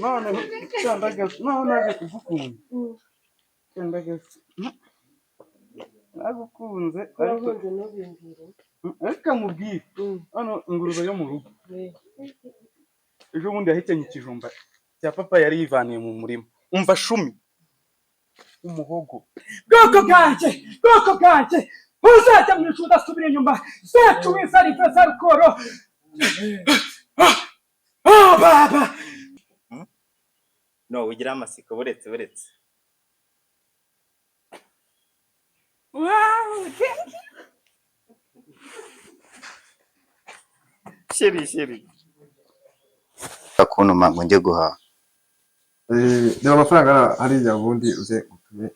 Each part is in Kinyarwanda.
None none naje kugukunda. Cyandagaza nagukunze, ariko Wakunze ntubimbwire. Reka nkubwire. Hano ingurube yo mu rugo ejo bundi yahekenye ikijumba cya papa yari yivaniye mu murima. Umva shumi, umuhogo. Bwoko bwanjye, bwoko bwanjye, uzajya mu ijuru udasubira inyuma zacu wizarive za rukoro. Oh baba. No ugira amasiko, buretse buretse. Wow, thank you. Chérie, chérie. Kuntuma ngo njye guhaha. Reba amafaranga hariya, ubundi uze utume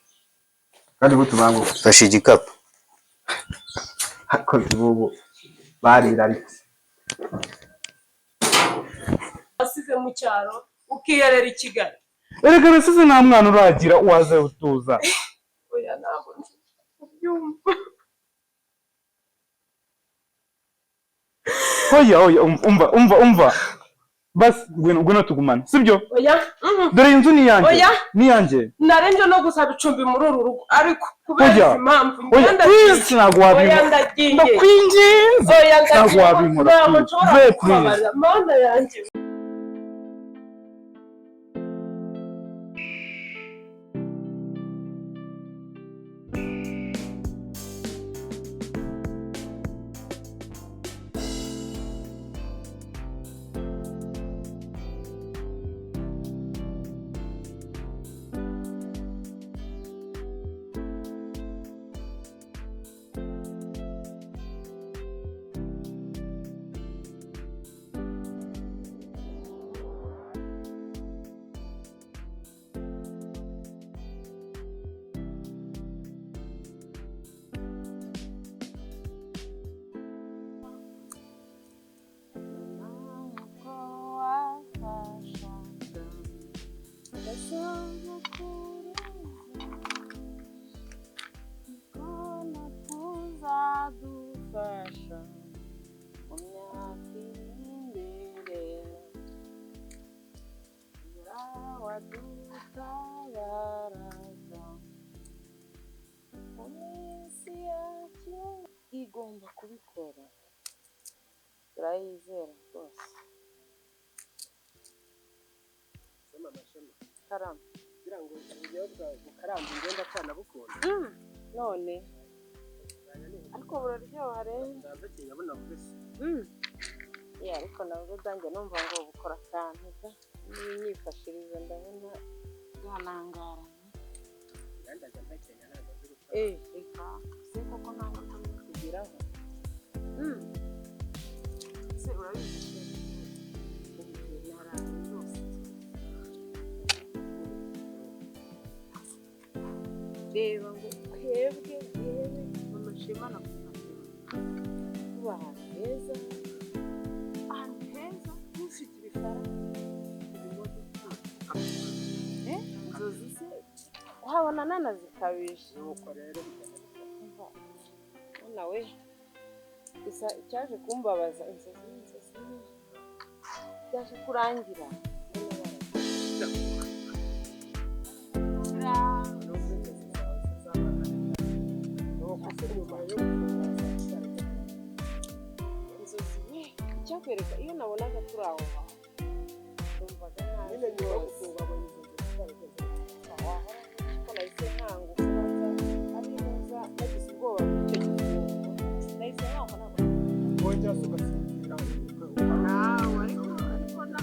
kandi butubanguke. Fashe igikapu. Ariko ubu bariraritse. Wasize mu cyaro ukiyerera i Kigali. Erega nasize nta mwana uragira waza utuza. Oya, ntabwo nzi kubyumva. Oya, oya, umva, umva, umva, basi ngwino, ngwino tugumane, sibyo? Oya. Dore iyi nzu ni iyanjye. Oya. Ni iyanjye. Narenje no gusaba icumbi muri uru rugo, ariko kubera Oya. izi mpamvu Oya. ngenda. Please, ntabwo Oya. wabinkora. Ndagiye. Ndakwinginze. Oya. Ntabwo Ndagiye. wabinkora. Ntabwo Please. nshobora Ve, please. kukubabarira, Mana yanjye. Ntabwo wafashaga gasogokuruza, niko natuzadufasha mu myaka iri imbere. Wadutabaraka mu minsi ya kera, igomba kubikora, turayizera rwose. Karame. Kugira ngo ubunyobwa bukaranze ngenda canabukunda. None ariko buraryoha rero. Ndabakenya bunavuze. Yeah, ariko nabwo danjye numva ngo bukora akantu da n'imyifashirize ndabona bwanangaranye. Yandaga mpekenya, ntabwo nzi gukora. Eh, reka se koko ntabwo tumwe kugeraho. Se urabizi se, ubu naraye rwose. Reba ngo twebwe, yewe mama Shema na papa Shema, tuba ahantu heza, ahantu heza, dufite ibifaranga, ibimodoka, inzozi se wabona nanazikabije. Nuko rero bigenda bityo. Umva, mwana we, gusa icyaje kumbabaza, inzozi ni inzozi, byaje kurangira mbona Nubwo inzozi zawe zizabana, nuko se nyuma yo gufunga inzozi we, icyakwereka iyo nabonaga turi aho hantu numvaga ntazi nyine nyuma yo rwose. gufunga abonye izo nzozi zaragenze. Wahora ko nahise nkanguka, nza ari neza, nagize ubwoba bw'icyo gifungo, nahise nkanguka ntabwo Wongera se ugasinzira? Nawe ariko na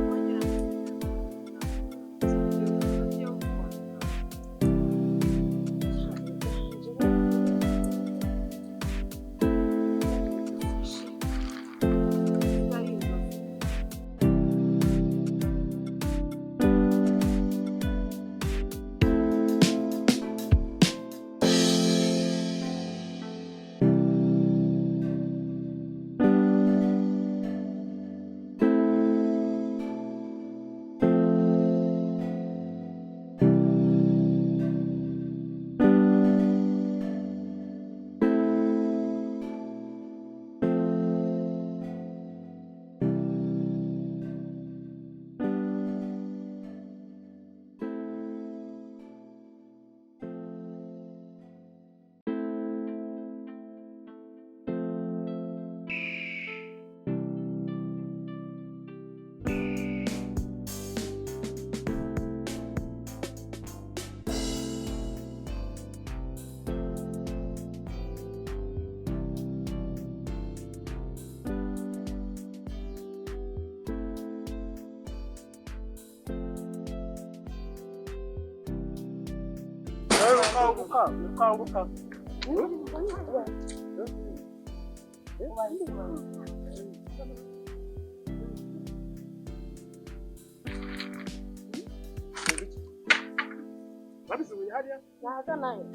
wongera inzozi. Kanguka, kanguka. Babijugunye hariya. Nahaganayo.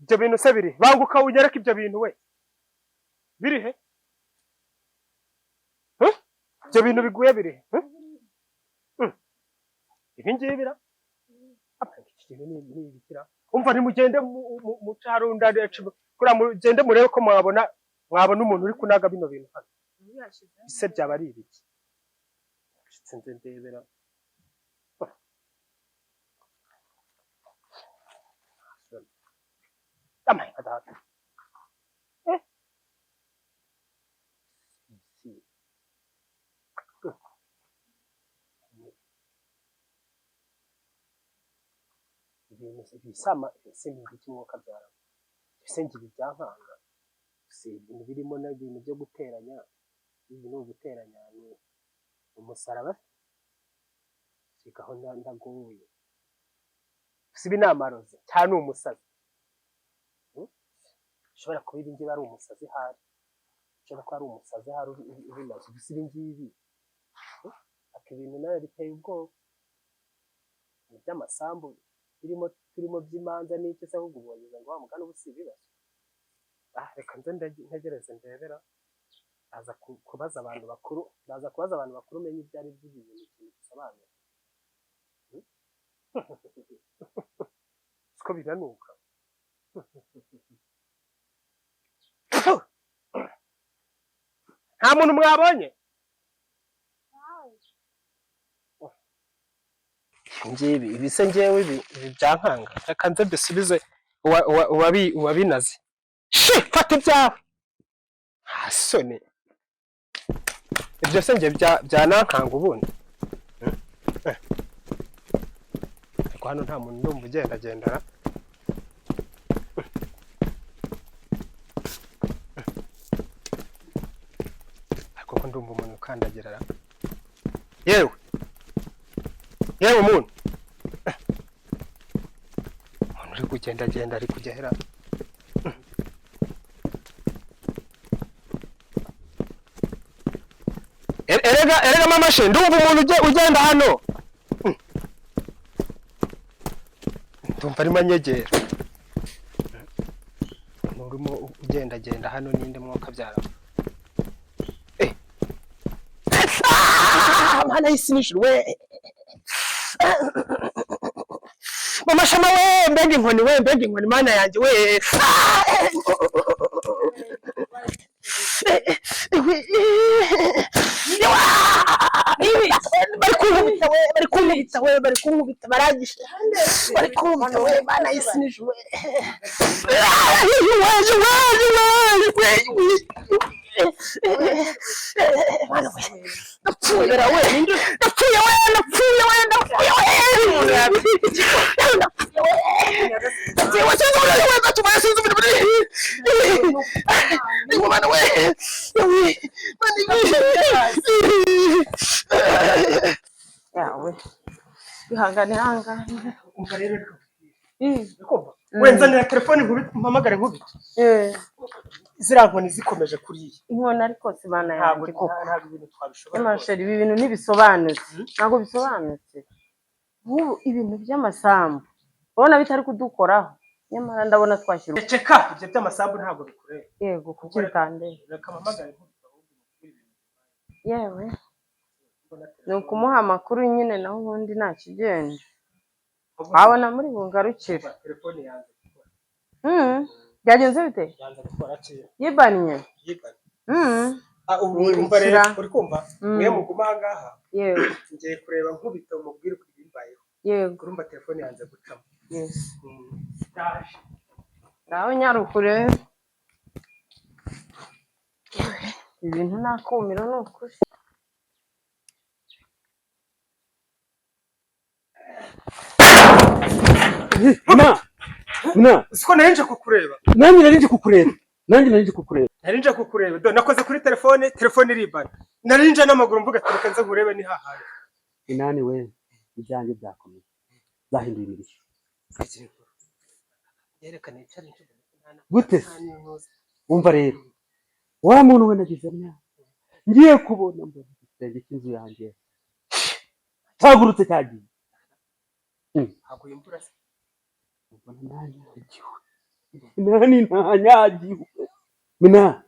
Ibyo bintu se biri? Banguka ugereke ibyo bintu we. Biri he? Huh? Ibyo bintu biguye biri he? Huh? Hmm. Ibi ngibi bira? Apa, iki kintu ni ibikira. Umva nimugende mu carunda kuriya, mugende murebe ko mwabona umuntu uri kunaga bino bintu hano. Ese byaba ari ibiki? Nze ndebera. Amahinga data. Eh. Si. Ibintu bisama ese ni ibiki mwuka byara? Ese ngi ibi byankanga? Si ibintu birimo n'ibintu byo guteranya, ibi ni uguteranya ni umusaraba. Sikaho ndagoye. Si ibi ni amarozi cyangwa ni umusazi? Ushobora kuba ibi ngibi ari umusazi hari. Ushobora kuba ari umusazi hari ubimaze. Gusa ibi ngibi aka ibintu nawe biteye ubwoba. Ni by'amasambu birimo turimo by'imanza n'icyo se ahubwo ubonye ngo wa mugani ubu si ibibazo. Ah, reka nze ntegereze ndebera. Ndaza kubaza abantu bakuru, ndaza kubaza abantu bakuru menye ibyo ari byo ibintu ikintu bisobanura. Siko biranuka. Nta muntu mwabonye? Ngibi ibi se ngewe ibi byankanga. Reka nze mbisubize uwabinaze. Shi, fata ibyawe. Nta soni. Ibyo se nge byanankanga ubundi. Ariko hano nta muntu ndumva ugendagendana. Ariko ko ndumva umuntu ukandagira. Yewe. Yewe umuntu. Umuntu uri kugendagenda ari kujya hera. Erega mama she, ndumva umuntu ugenda hano. Ndumva arimo anyegera. Umuntu urimo ugendagenda hano ninde mwuka byara? Mana y'isi n'ijuru we. Mama shama we, mbega inkoni we, mbega inkoni mana yanjye we. Bari kunkubita we, bari kunkubita we, bari kunkubita baragishe. Bari kunkubita we, mana y'isi n'ijuru we. Ndapfuye we, ndapfuye we, ndapfuye we, ndapfuye we. Ndapfuye we, sinzi uburyo we, gatuma sinzi uburyo. Mana we. Yawe. Ihangane ihangane. Umva rero reka. Wenzanira telefone nkubite mpamagare nkubite. Ziriya nkoni zikomeje kuriya. Inkoni ariko si bana yanjye koko. Ntabwo ibintu twabishobora. Masheri ibi bintu ntibisobanutse. Ntabwo bisobanutse. Nk'ubu ibintu by'amasambu ubona bitari kudukoraho. Nyamara ndabona twashyira. Ceceka ibyo by'amasambu ntabwo bikureba. Yego kuki bitandeba. Reka mpamagare nkubite ahubwo. Yewe. Ni ukumuha amakuru nyine naho ubundi nta kigenda. Wabona muri bungarukire. Telefone yanze gukora. Byagenze bite? Yanze gukora kera. Yibannye. Yibannye. Ubu umva rero uri kumva? Mwe muguma aha ngaha. Yego. Ngiye kureba nkubita umubwire uko ibimbayeho. Yego. Urumva telefone yanze gucamo. Yes. Ndaje. Nawe nyarukure. Ibintu nakumiro ni ukuri. Na. Siko narinje kukureba. Nanjye narinje kukureba. Nanjye nari nje kukureba. Nari nje kukureba, do nakoze kuri telefone, telefone iribana. Nari nje n'amaguru mvuga ati reka nze nkurebe ni hahandi. Minani we, ibyanjye byakomeye, byahinduye imirishyo. Yerekana icari. Gute se? Wumva rero, wa muntu we, nagize mwana, ngiye kubona mbona igisenge cy'inzu yanjye cyagurutse, cyagiye. Haguye imvura se? Mbona nanyagiwe, Minani, ntanyagiwe. Mina,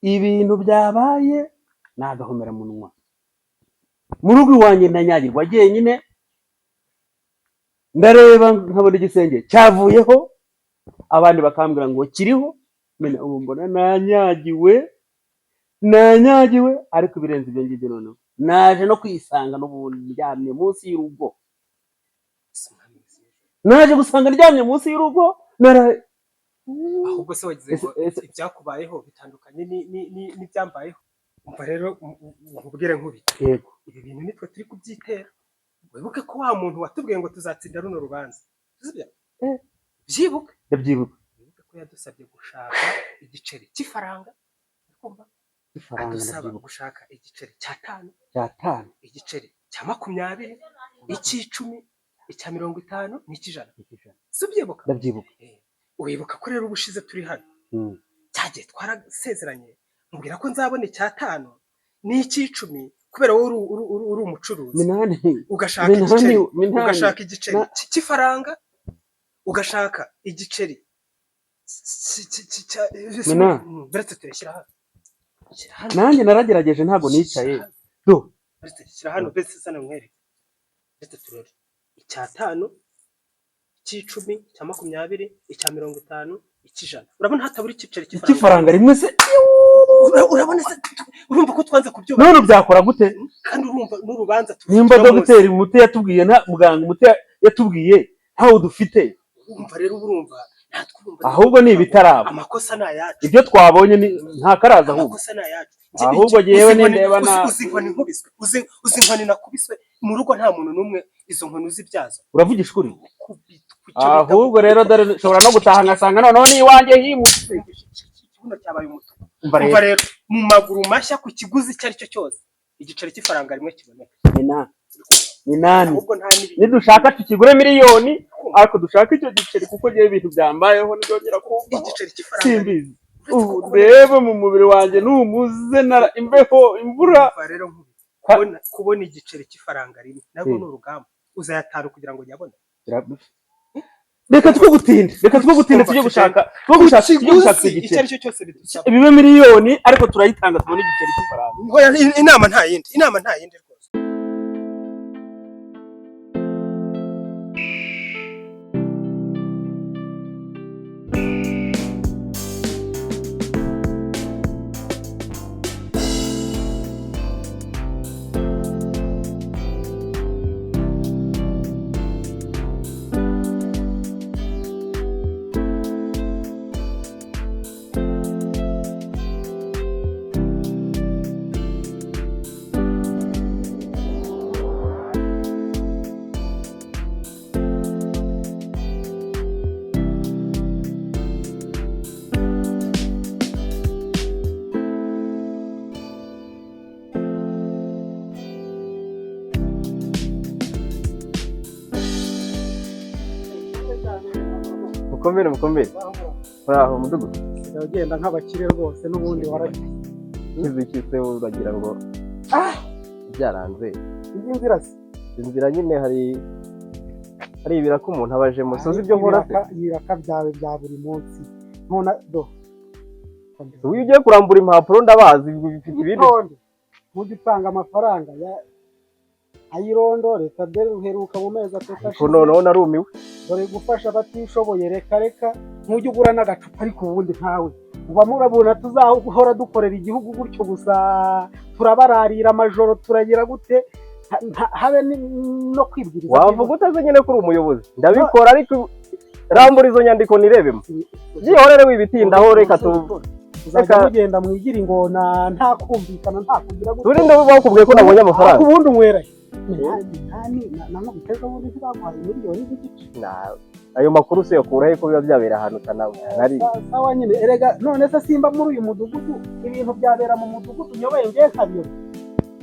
ibintu byabaye ni agahomamunwa. Mu rugo iwanjye ndanyagirwa jyenyine, ndareba nkabona igisenge cyavuyeho, abandi bakambwira ngo kiriho. Mina, ubu mbona nanyagiwe, nanyagiwe. Ariko ibirenze ibyo ngibyo, noneho naje no kwisanga n'ubundi ndyamye munsi y'urugo. Naje gusanga ndyamye munsi y'urugo nara. Ahubwo se wagize ngo ibyakubayeho bitandukanye n'ibyambayeho? Umva rero nkubwire nkubi. Yego. Ibi bintu nitwe turi kubyitera. Wibuke ko wa muntu watubwiye ngo tuzatsinda runo rubanza, sibyo? Eh. Byibuke. Ndabyibuka. Wibuke ko yadusabye gushaka igiceri cy'ifaranga. Urikumva? Ifaranga. Adusaba Ndabyibuka. gushaka igiceri cy'atanu, Cyatanu. igiceri cya 20, icy'icumi, icya 50 n'icy'ijana. Si ubyibuka? Ndabyibuka. Wibuka ko rero ubushize turi hano, cyagiye twarasezeranye, mubwira ko nzabona icyatanu n'icy'icumi, kubera wowe uri umucuruzi, Minani, ugashaka Minani, igiceri, Minani, ugashaka igiceri cy'ifaranga, ugashaka igiceri Mina. Buretse tuyashyira hano. Shyira hano. Nanjye naragerageje, ntabwo nicaye do. Buretse shyira hano, mbese sana nkwereke. Buretse turebe: icyatanu, icy'icumi, icya 20, icya 50, icy'ijana. Urabona hatabura igiceri cy'ifaranga? Icy'ifaranga rimwe se? Urabona se, urumva ko twanze kubyubaka? None byakora gute? Kandi urumva n'urubanza Nimba tufite uno munsi. dogiteri umuti yatubwiye, nta muganga umuti yatubwiye ntawo dufite. Urumva rero, uba urumva natwe, urumva Ahubwo ni ibitaraba. Amakosa ni ayacu. Ibyo twabonye ni nta karaza ahubwo. Amakosa ni ayacu. Ahubwo jyewe nindeba Uzi inkoni nkubiswe? Uzi inkoni nakubiswe mu rugo? Nta muntu n'umwe izo nkoni uzi ibyazo. Uravugisha ukuri? Kubitwa icyo bita Ahubwo rero dore nshobora no gutaha ngasanga noneho n'iwanjye himutse. Ikibuno cyabaye umutuku. Umva Umva rero. rero, mu maguru mashya, ku kiguzi icyo ari cyo cyose, igiceri cy'ifaranga rimwe kiboneka. Minani, Ahubwo nta n'ibindi. nidushaka tukigure miliyoni, ariko dushaka icyo giceri, kuko ngewe ibintu byambayeho ntibyongera kumbaho. Igiceri cy'ifaranga. Simbizi, ubu rebe mu mubiri wanjye numuze nara imbeho, imvura. Umva rero nkubi, kubona igiceri cy'ifaranga rimwe nabwo ni urugamba. Uzayatanu kugira ngo nyabone. Reka two gutinda, reka two gutinda, tujye gushaka, two gushaka, tujye gushaka Ikiguzi icyo igiceri. ari cyo cyose bidusaba. Bibe miliyoni, ariko turayitanga tubone igiceri cy'ifaranga. Oya, inama nta yindi, inama nta yindi rwose. Mukomere, mukomere. Muraho, mudugudu. Usigaye ugenda nk'abakire rwose, n'ubundi warakize. Kizi kise, uragira ngo byaranze. Izi nzira se? Inzira nyine, hari ibiraka umuntu aba ajemo, suzi ibyo nkora se? Ibiraka byawe bya buri munsi ntuna do. Ubu iyo ugiye kurambura impapuro, ndabazi bifite ibindi. Itonde, ntujye utanga amafaranga ya ayirondo. Reka dore uheruka mu mezi 3 Ariko ashize. noneho narumiwe. Dore gufasha abatishoboye, reka reka, ntujye ugura n'agacupa. Ariko ubundi nkawe uba murabona tuzahora dukorera igihugu gutyo gusa? Turabararira amajoro, turagira gute? Habe no kwibwiriza. Wavuga utazi nyine ko uri umuyobozi. Ndabikora, ariko rambura izo nyandiko nirebemo, byihorere, wibitindaho, reka tu Uzajya reka- mugenda mwigira ingona, nta kumvikana, nta kugira gute. Turinde bakubwiye ko nabonye amafaranga. Ariko ubundi unywera he? Minani, na nkubita ejo bundi ntibaguhaye miliyoni n'igice? Ayo makuru se yakura he ko biba byabera ahantu utanari? Sawa nyine, erega none se simba muri uyu mudugudu, ibintu byabera mu mudugudu nyoboye ngiye nkabiyobera,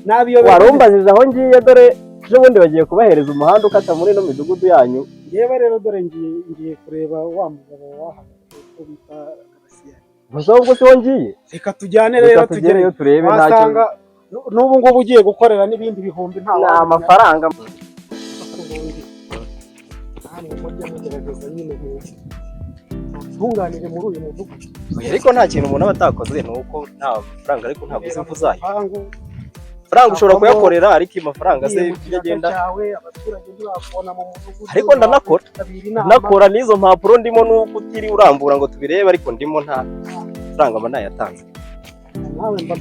nabiyobera? Warumbajije aho ngiye, dore ejo bundi bagiye kubahereza umuhanda ukata muri ino midugudu yanyu. Ngewe rero dore ngiye kureba wa mugabo wahagarariye ko bita Garasiyani. Gusa ubwo siho ngiye. Reka tujyane rero. Reka tugereyo turebe, ntacyo. Wasanga n'ubu ngubu ugiye gukorera n'ibindi bihumbi, nta Ni amafaranga. Ubundi namwe mujye mugerageza nyine ntunganire muri uyu mudugudu. Ariko nta kintu umuntu aba atakoze, ni uko nta mafaranga, ariko ntabwo uzi imvu zayo. Igipangu. Amafaranga ushobora kuyakorera, ariko amafaranga se ugiye mu ibyo kiraka agenda cyawe, abaturage ntibakubona mu mudugudu. Ariko ndanakora. Bakitabira inama. Nakora n'izo mpapuro ndimo, nuko utiriwe urambura ngo tubirebe, ariko ndimo, nta mafaranga mba nayatanze. Nawe mba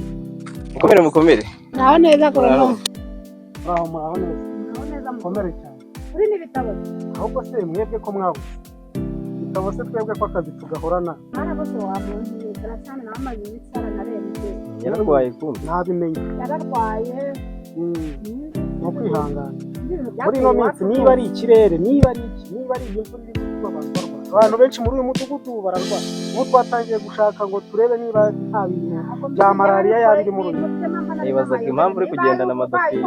Mukomere, mukomere. Naho neza, goronome. Muraho, muraho neza. Naho neza. Mukomere cyane. Uri n'ibitabo? Ahubwo se mwebwe ko mwabuze bitabo se, twebwe ko akazi tugahorana? Mwana bose wamundiye Garasani nawe amaze iminsi yaranarembye. Yararwaye kumbi. Nabimenye. Yararwaye. Ni ukwihangana. Ibintu Muri ino minsi, niba ari ikirere, niba ari iki, niba ari iyi mvura iri gutuma abantu barwara, abantu benshi muri uyu mudugudu bararwara. Ubu twatangiye gushaka ngo turebe niba nta bintu bya malariya yaba iri muri uyu. Nibazaga impamvu uri kugendana amadosiye.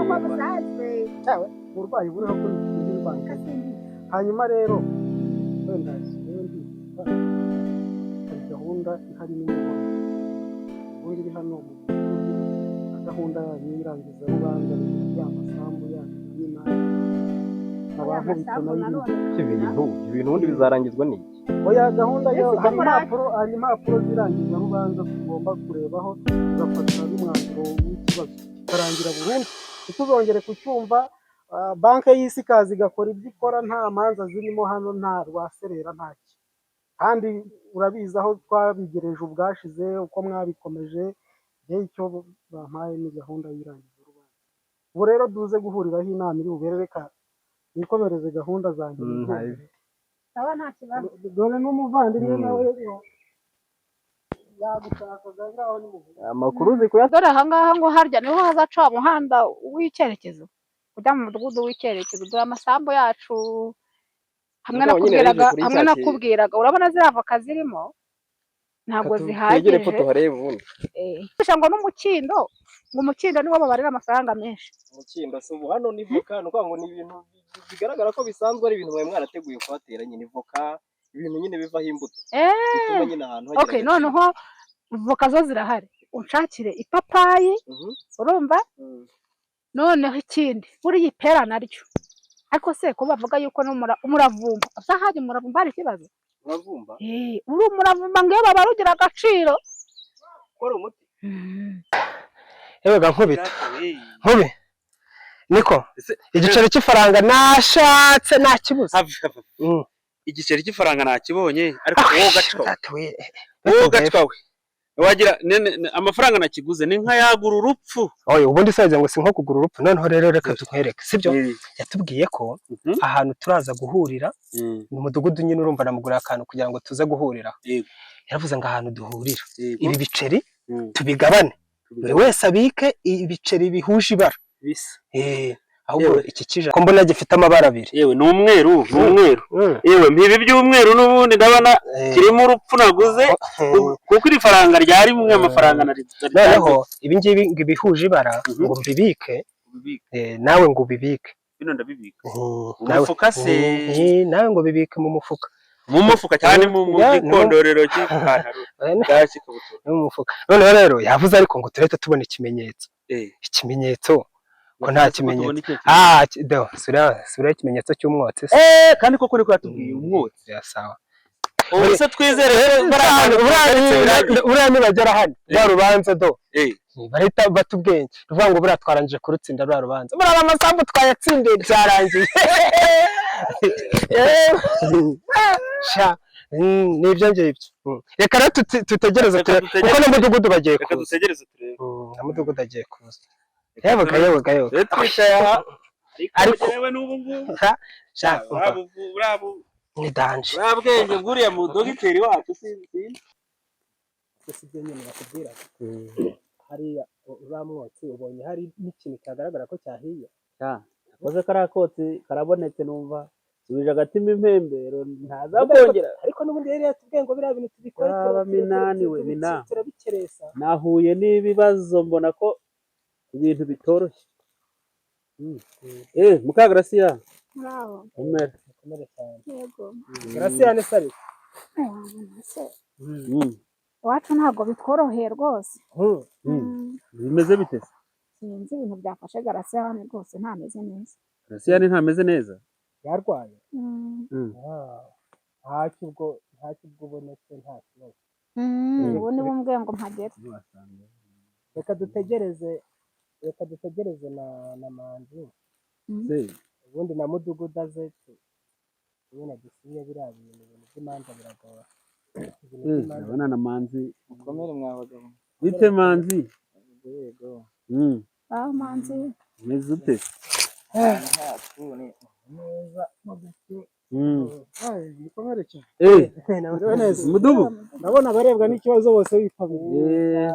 Uburwayi buriho kuri iki Rwanda. Hanyuma rero wenda yewe ndifuza, hari gahunda ihari nimugoroba ubundi iri hano mu mudugudu, na gahunda yanyu y'irangizarubanza ya masambu yanyu n'imari abankubito nayo irimo. Ibintu ubundi bizarangizwa n'iki? Oya, gahunda yo Ese hari ko impapuro, hari impapuro z'irangizarubanza tugomba kurebaho, tugafata n'umwanzuro w'ikibazo kikarangira burundu, ntituzongere kucyumva. Banki y'isi ikaza igakora ibyo ikora, nta manza zirimo hano, nta rwaserera, ntacyo. Kandi urabizi aho twabigereje ubwashize, uko mwabikomeje. Njyewe icyo bampaye ni gahunda y'irangizarubanza. Ubu rero duze guhuriraho inama iri bubere, reka nikomereze gahunda zanjye. Sawa, nta kibazo. Dore n'umuvandimwe nawe yagushakaga, ngaho ni Amakuru uzi kuya Dore ahangaha ngo harya niho hazaca wa muhanda w'icyerekezo ujya mu mudugudu w'icyerekezo. Dore amasambu yacu hamwe Mugabo nyine nakubwiraga yaje kuri hamwe cya nakubwiraga, urabona ziriya avoka zirimo ntabwo Twegere ko zihagije. tuharebe ubundi. Ngo n'umukindo, ngo umukindo niwo babarira amafaranga menshi. Umukindo si ubu hano ni voka, ni ukuvuga ngo ni ibintu bigaragara ko bisanzwe ari ibintu mwari mwarateguye kuhatera nyine, voka, ibintu nyine bivaho imbuto bituma nyine ahantu hagira Okay. agaciro. Noneho voka zo zirahari, unshakire ipapayi. Urumva? Noneho ikindi, buriya ipera naryo, ariko se ko bavuga yuko umuravumba uzahajya, umuravumba hari ikibazo? Umuravumba? Uri umuravumba ngo iyo babara ugira agaciro. Ukora umuti. Yewe nkubita nkubi, niko igiceri cy'ifaranga nashatse nakibuze. Igiceri cy'ifaranga nakibonye, ariko wowe ugacwa, wowe ugacwa we, wagira amafaranga nakiguze ni nk'ayagura urupfu. Oya, ubundi se wagira ngo si nko kugura urupfu? Noneho rero reka tukwereke, sibyo? Yatubwiye ko ahantu turaza guhurira ni umudugudu nyine, urumva namuguriye akantu kugira ngo tuze guhurira. Yaravuze ngo ahantu duhurira, ibi biceri tubigabane, buri wese abike ibiceri bihuje ibara. Bisa. Ahubwo iki kija ko mbona gifite amabara abiri? Yewe, ni umweru, ni umweru. Yewe, mpibi by'umweru n'ubundi ndabona kirimo urupfu naguze, kuko iri faranga ryari rimwe amafaranga nari Noneho ibi ngibi ngo ibihuje ibara ngo mbibike, nawe ngo ubibike. Bino ndabibika Mu mufuka se? Nawe ngo bibike mu mufuka. Mu mufuka cyane, mu gikondorero cy'ipantaro cyangwa cy'ikabutura. No mu mufuka. Noneho rero yavuze ariko ngo turahita tubona ikimenyetso. Ikimenyetso ko nta kimenyetso, do sura ikimenyetso cy'umwotsi se. Kandi koko niko yatubwiye, umwotsi. Ya, sawa. Ubu se twizere Buriya nibagera hano rwa rubanza, do barahita bata ubwenge, ruvuga ngo buriya twarangije kurutsinda ruriya rubanza, buriya amasambu twayatsindiye, byarangiye. Sha, ni ibyo ngibyo. Reka rero tutegereze turebe, kuko n'umudugudu bagiye Reka kuza. dutegereze turebe. Na mudugudu agiye kuza. Yewe yewe yewe. Rero twicaye aha, ariko yewe n'ubu ngubu sha, buriya ni danger. Buriya bwenge bw'uriya mu dogiteri wacu sinzi. Si byo nyine bakubwiraga hariya, uriya mwotsi ubonye hari n'ikintu cyagaragara ko cyahiye? Nakoze kariya kotsi karabonetse, numva Nsubije agatima impembero, ntazakongera. Ariko n'ubundi yari yatubwiye ngo biriya bintu tubikore. Yaba Minani we, Mina. Turabikeresa. Nahuye n'ibibazo, mbona ko ibintu bitoroshye. Mukagarasiya. Muraho. Komera. Mukomere cyane. Yego. Garasiyane sari. Se iwacu ntabwo bitworoheye rwose. Bimeze bite se? Sinzi ibintu byafashe Garasiyane rwose, ntameze neza. Garasiyane ntameze neza? Yarwaye. Mm. Ntacyo ubwo ubonetse nta kibazo. Ubu niba umbwiye ngo mpagere. Reka dutegereze na Manzi. Se ubundi na mudugudu aze, nyine dusinye biriya bintu. Ibintu by'imanza biragora, ibintu by'imanza. Ndabona na Manzi. Mukomere mwa bagabo. Bite, Manzi? Yego. Ah, Manzi. Umeze ute? Ntacu ni neza. Mukomere cyane. Neza mudugu. Ndabona abarebwa n'ikibazo bose bitabiriye.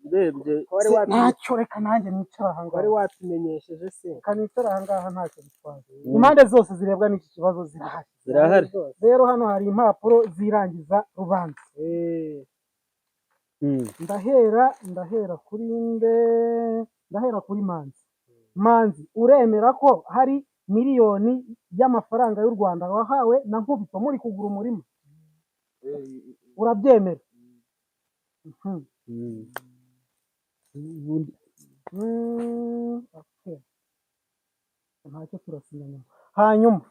Urebye. Wari Ntacyo, reka nanjye nicara aha ngaha. Wari watumenyesheje se? Reka nicara aha ngaha, ntacyo bitwaye. Impande zose zirebwa n'iki kibazo zirahari. Zirahari. Rero hano hari impapuro zirangiza rubanza. Ndahera kuri nde? Ndahera kuri Manzi. Manzi, uremera ko hari 1 miliyoni y'amafaranga y'u Rwanda wahawe na Nkubito muri kugura umurima? Urabyemera? Ubundi Okay. Ntacyo, turasinya nyuma. Hanyuma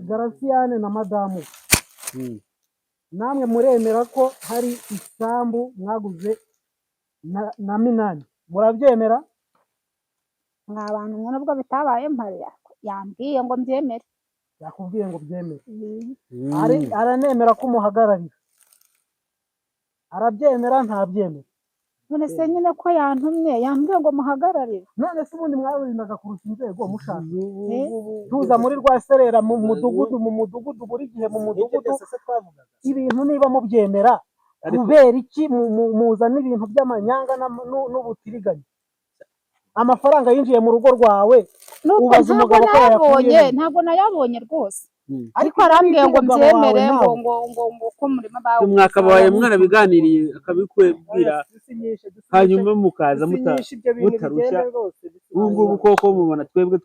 Garasiyane na madamu we, namwe muremera ko hari isambu mwaguze na Minani? Murabyemera? Mwa bantu mwe, nubwo bitabaye mpari, yambwiye ngo mbyemere. Yakubwiye ngo byemere. Aranemera ko umuhagararira? Arabyemera, ntabyemera? None se nyine ko yantumye, yambwiye ngo muhagararire. None se ubundi mwarurindaga kurusha inzego mushaka tuza muri rwaserera mu mudugudu, mu mudugudu, buri gihe mu Nibyo mudugudu? byose se twavugaga. Ibintu niba mubyemera, Ariko kubera iki muzana ibintu by'amanyanga n'ubutiriganya? Amafaranga yinjiye mu rugo rwawe, Nubwo ubaza ntabwo umugabo ko nayabonye. yayakuye he? Ntabwo nayabonye rwose. Ariko Ariko arambwiye ngo umugabo wawe mbyemere ngo nawe ngo ko umurima bawuguze. Mwakabaye mwarabiganiriye akabikubwira, Dusinyishe, dusinyishe. hanyuma mukaza Dusinyishe ibyo bintu, mutarushya. bigende rwose. Ubu ngubu koko mubona twebwe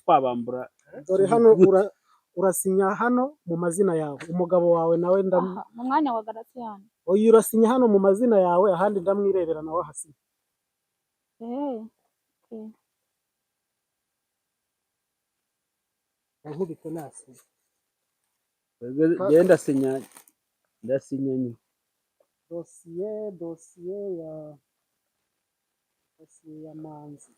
twabambura Dore hano. gute? Urasinya hano mu mazina yawe, umugabo wawe nawe ndam Aha, mu mwanya wa Garasiyane. Oya, urasinya hano mu mazina yawe, ahandi ndamwirebera nawe ahasinya. Eh, okay. Nkubito nasinya. Twebwe njyewe ndasinya, ndasinya nyuma. Dosiye ya Manzi.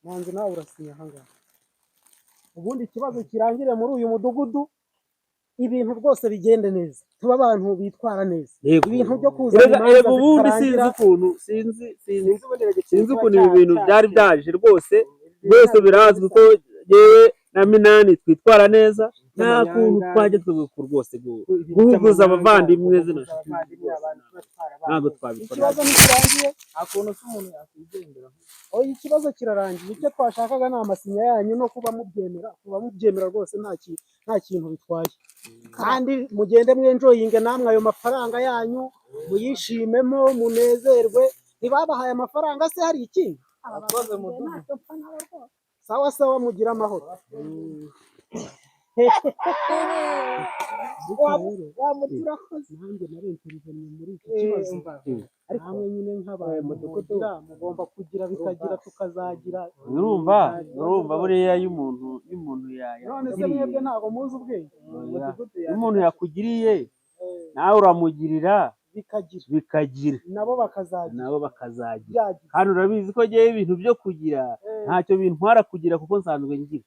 Manzi, nawe urasinya ahangaha, ubundi ikibazo kirangire muri uyu mudugudu, ibintu rwose bigende neza, tuba abantu bitwara neza. Yego. Ibintu byo kuzana Erega imanza erega ubundi sinzi zitarangira. ukuntu, sinzi sinzi Sinzi ubundi rege sinzi ikintu ukuntu kiba ibi bintu byari byaje rwose. Rwose birazwi ko yewe na Minani twitwara neza, nta kuntu twajya twebwe rwose guhuguza abavandimwe zino nshuti. Ntabwo twabikora. Ikibazo ntikirangiye. Nta kuntu se umuntu yakwigendera. Oya, ikibazo kirarangiye. Icyo twashakaga ni amasinya yanyu no kuba mubyemera. Kuba mubyemera rwose nta kintu bitwaye, kandi mugende mwenjoyinge namwe ayo mafaranga yanyu, muyishimemo, munezerwe. Ntibabahaye amafaranga se hari ikindi? Aba Murakoze, bagabo mudugudu. ntacyo mpfa nabo rwose. Sawa sawa, mugire amahoro. Urakoze. Nanjye nari intervenye muri iki kibazo. Ariko Namwe nyine nk'abantu mudugudu. mugira, mugomba kugira bikagira tukazagira. Urumva buriya iyo umuntu None se yakugiriye mwebwe ntabwo muzi ubwenge? Oya. Iyo umuntu yakugiriye, nawe uramugirira. Bikagira. Bikagira. Nabo bakazagira. Nabo bakazagira. Byagira. Kandi urabizi ko ngewe ibintu byo kugira ntacyo bintwara kugira, kuko nsanzwe ngira.